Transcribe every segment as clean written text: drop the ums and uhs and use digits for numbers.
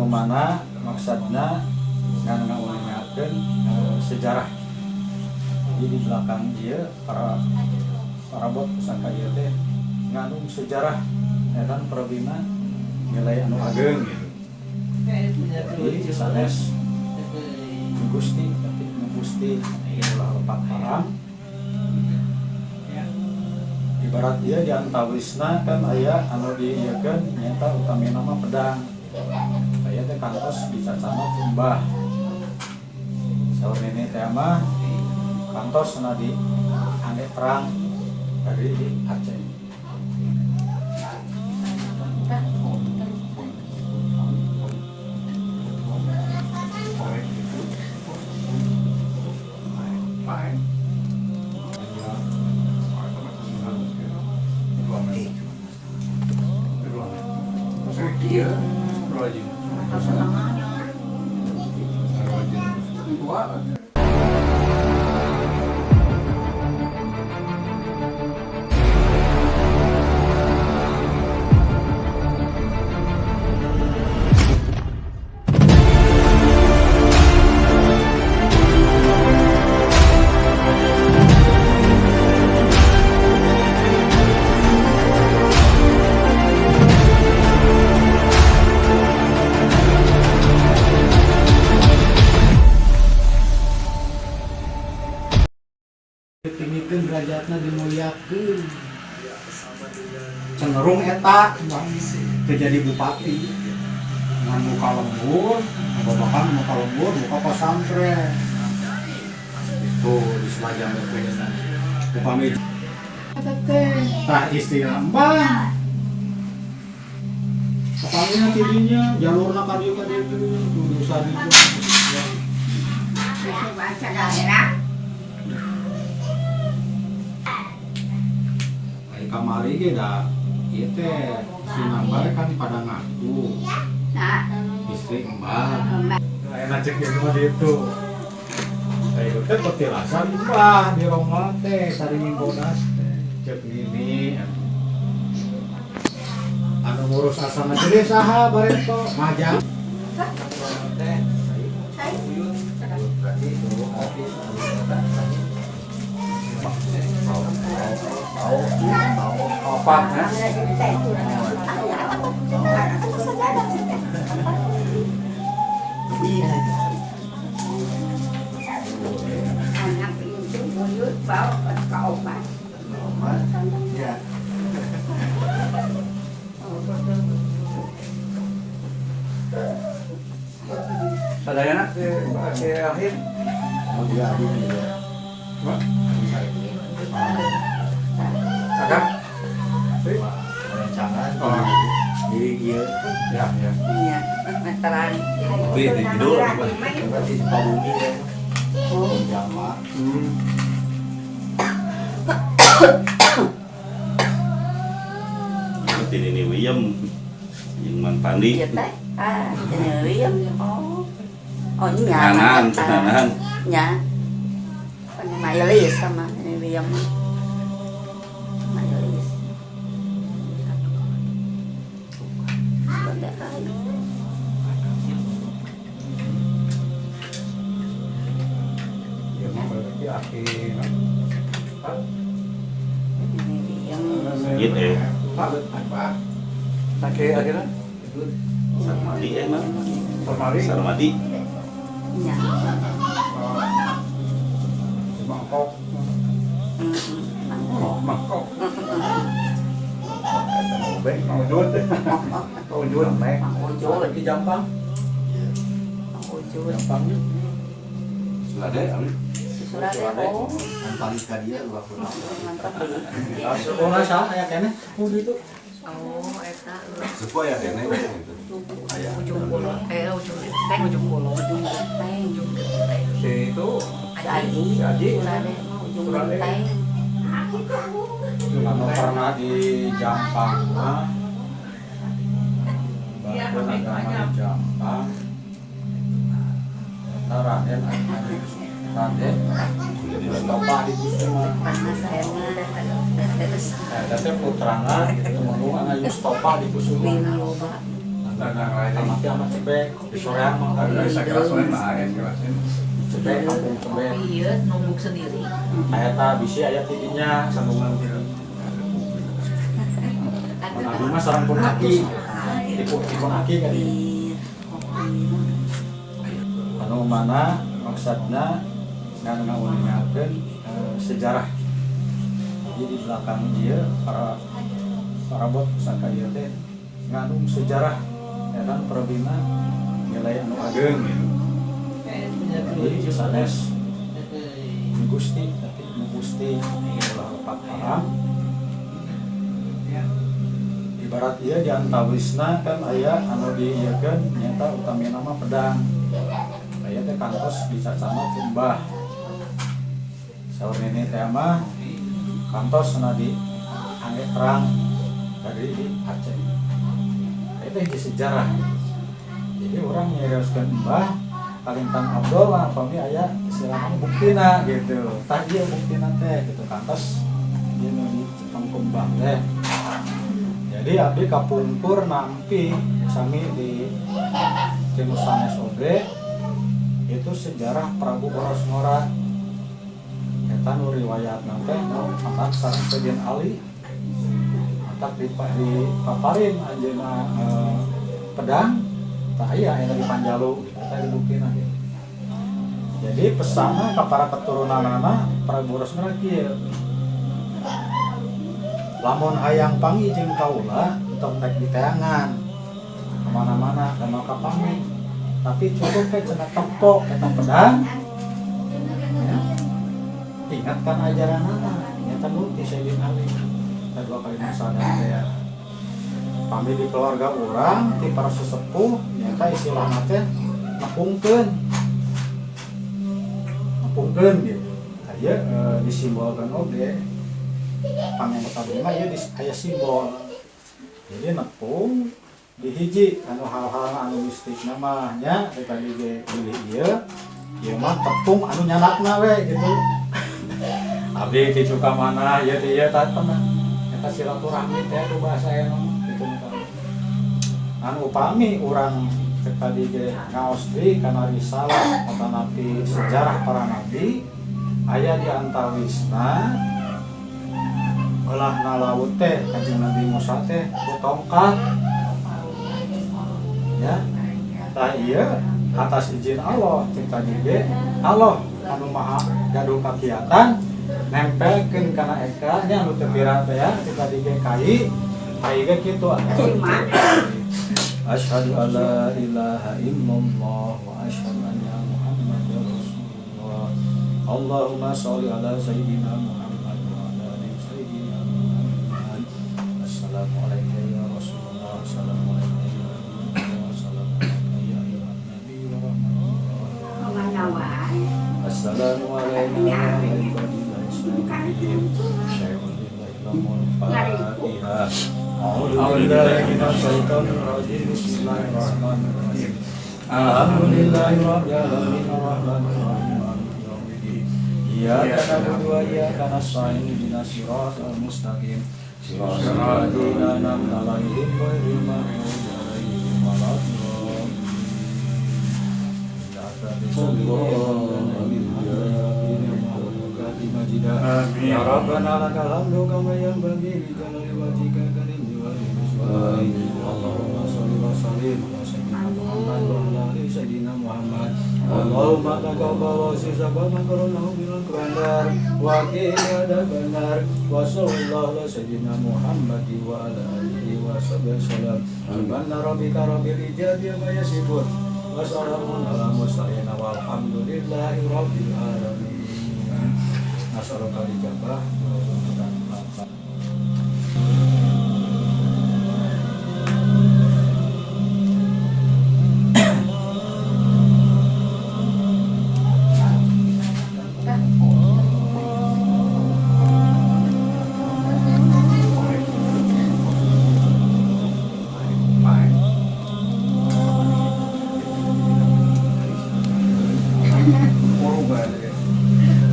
Anu mana maksudna ngan ngauningakeun sejarah. Jadi di belakang ieu para parabot pusaka ieu teh ngandung sejarah eta perbina nilai anu ageng gitu. Jadi sanes Gusti tapi nu Gusti ulah lepat haram. Ibarat ieu di antawisna kan aya anu diieukeun nyaeta utamina mah pedang. Aya teh kantos dicacana ku Mbah. Saur nenek teh mah kantos na di ane perang dari di Aceh. Ditinggikeun derajatna, dimuliakeun, cenderung eta teu jadi bupati ngan muka lembur, babakan muka lembur, muka pasantren itu di Semajang itu upami eta teh tah istilah mbah. Pokoknya tidinya jalurna ka dieu ka dieu tuh dosa ditu. Baca daerah. Ai kamari ge da ieu teh si Nambar kan pada ngaku Nah, istri Mbah. Nah, cek ieu mah ditu. Saya teh petilasan Mbah di Roma teh saringin bodas teh cek nini. Anu ngurus asana jadi saha bareto majang. Opat ya. Anak itu buyut bawa ke obat. Ya. Sadayana ke akhir. Oh dia adik ya. Akang. Perencanaan. Oh. Jadi dia Ya, ya. Iya, meteran. Tapi di kidul apa? berarti Sukabumi ya. Oh, Jawa. Seperti ini William yang Man Pandi. Iya teh. Ah, ini William. Oh. Oh, nya. Kanan, kanan. Nya. Pan Mailis sama ini William. Mailis. Benda air. Ya, mah berarti akhir. Ini William. Gitu eh. Pak, Pak. Akhir akhirnya Sarmadi eh mah. Sarmadi. Sarmadi. Nya. Mangkok. Mangkok. Mangkok. Mang Ujud. Mang Ujud. Mang Ujud. Di Jampang. Mang Ujud. Jampangnya. Surade, amin. Surade. Oh. Kan paling ka dia luar kurang. Mantap deui. Sekolah saha aya keneh sepuh ditu. Oh, eta Sepuh ya kene gitu. Aya. Ujung kulon, eh ujung genteng, ujung kulon, Ujung genteng. Ujung genteng. Si itu Si Aji. Si Aji. Surade mah ujung Surade. genteng. Anu pernah di Jampang mah. Bahkan agama di Jampang. Eta Raden Raden Mustafa di Kusuma. Panas saya mah. Eta teh putrana Tumenggung Anga Mustafa di Kusuma. Mina loba. Sama sama cebek di soreang mah kan. Cebek kampung cebek. Iya, numbuk sendiri. Eta bisi aya tidinya sambungan tidinya. Mun abdi mah sareng pun aki. Dipun aki ka dieu. Anu mana maksudna ngan ngauningakeun sejarah. Jadi di belakang dia para parabot pusaka ieu teh ngandung sejarah eta perbina nilai anu ageng gitu. Jadi sanes Gusti tapi nu Gusti ulah lepat paham. Ibarat ieu di antawisna kan aya anu diieukeun nyaeta utamina mah pedang. Aya teh kantos dicacana ku Mbah. Saur nenek teh mah kantos na di angge terang dari di Aceh. Itu hiji sejarah. Jadi orang nyarioskeun Mbah Kalintang Abdullah pami aya istilahna buktina gitu. Tah ieu buktina teh gitu kantos ieu nu dicepeng ku Mbah teh. Jadi abdi kapungkur nampi sami di Timur sanes oge itu sejarah Prabu Borosngora. Eta nu riwayatna teh nu matak sareng Sayyidina Ali. Matak dipaparin anjeunna pedang tah aya aya di Panjalu gitu eta dibuktina gitu. Jadi pesanna ka para keturunanana Prabu Borosngora kieu. Lamun hayang panggih jeung kaula entong rek diteangan kemana-mana dan mau kapanggih tapi cukup we cenah tempo eta pedang ya. Ingatkan ajaranana nyata nu ti Sayyidina Ali eta dua kali sadar teh ya. Pami di keluarga urang ti para sesepuh nyata istilahna teh nepungkeun nepungkeun gitu aya disimbolkeun oge pangemut abdi mah ieu aya simbol. Jadi nepung di hiji anu hal-hal anu mistikna mah nya tadi ge bilih ieu ieu mah tepung anu nyanakna we gitu. Abdi ti cuka mana ieu ti ieu tah teman eta silaturahmi teh ku bahasa aya mah kitu mah. Anu upami urang tadi ge ngaos deui kana risalah atanapi sejarah para nabi aya di antawisna belah laut teh Kanjeng Nabi Musa teh ku tongkat ya tah ieu atas izin Allah cek tadi ge Allah anu maha gaduh kakiatan nempelkeun kana eka nya anu teu pira teh ya cek tadi ge kai kai ge kitu asyhadu alla ilaha illallah wa asyhadu anna muhammadar rasulullah Allahumma sholli ala sayyidina Muhammad wa ala ali sayyidina Muhammad. Assalamualaikum ya Rasulullah, assalamualaikum ya Rasulullah, assalamualaikum ya ayuhan nabi wa rahmatullah. Assalamualaikum wa rahmatullahi wabarakatuh. A'udzu billahi minasyaitonir rajim. Bismillahirrahmanirrahim. Alhamdulillahi rabbil alamin arrahmanir rahim maliki yaumiddin. Iyyaka na'budu wa iyyaka nasta'in ihdinas siratal mustaqim. Siratal ladzina an'amta 'alaihim ghairil maghdubi 'alaihim waladdallin. Ya Rabbana lakal hamdu kama yanbaghi li jalali wajhikal karim wa li Allahumma sholli wa sallim ala sayyidina Muhammad wa ala ali sayyidina Muhammad. Allahumma taqabbal wa sisaba maqranahu bil qur'an wa qina adzabannar wa sallallahu ala sayyidina Muhammad wa ala alihi wa sahbihi wasallam. Subhana rabbika rabbil izzati amma yasifun wa salamun ala mursalin walhamdulillahi rabbil alamin. Nas'aluka ijabah wa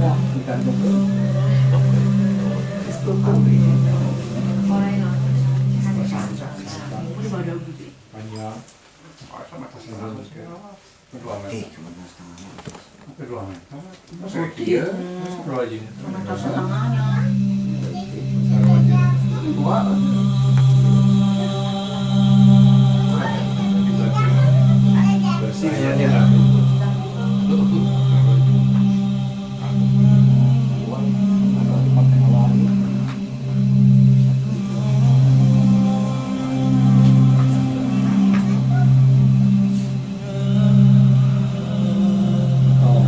Wah, digantung. 2 meter. Cuma setengahnya. Hampir 2 meter. Masuk iya, dua aja. Meter setengahnya. Dua. Bersih ya dia. Dipakai ngawari. Oh.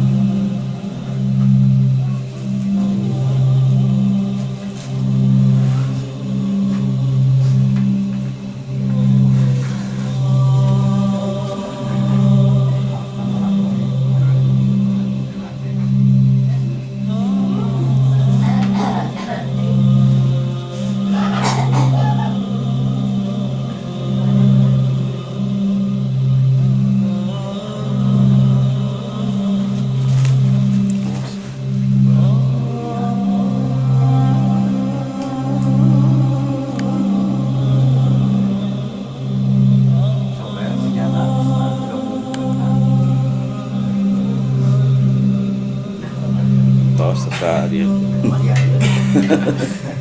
Tos teta dia. Maria ya.